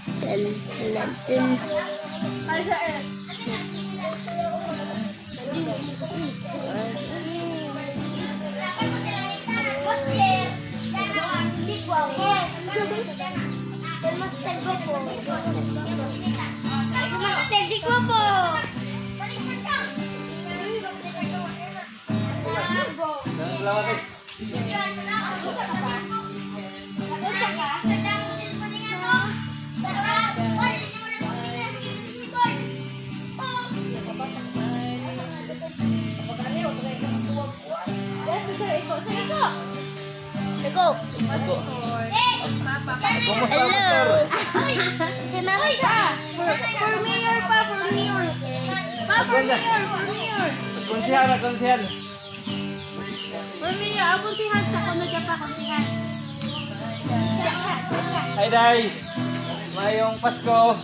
Dun, dun, dun. Yes, sir, ikaw. Sir, ikaw. Go. Kumusta, Hello. Pastor? Si Mama Cha. For mayor pa, for mayor. Pa, for mayor, for mayor. Konsihal, konsihal. For mayor, ako si Hans, ako na dyan pa, konsihan. Hi, Day. Mayong Pasko.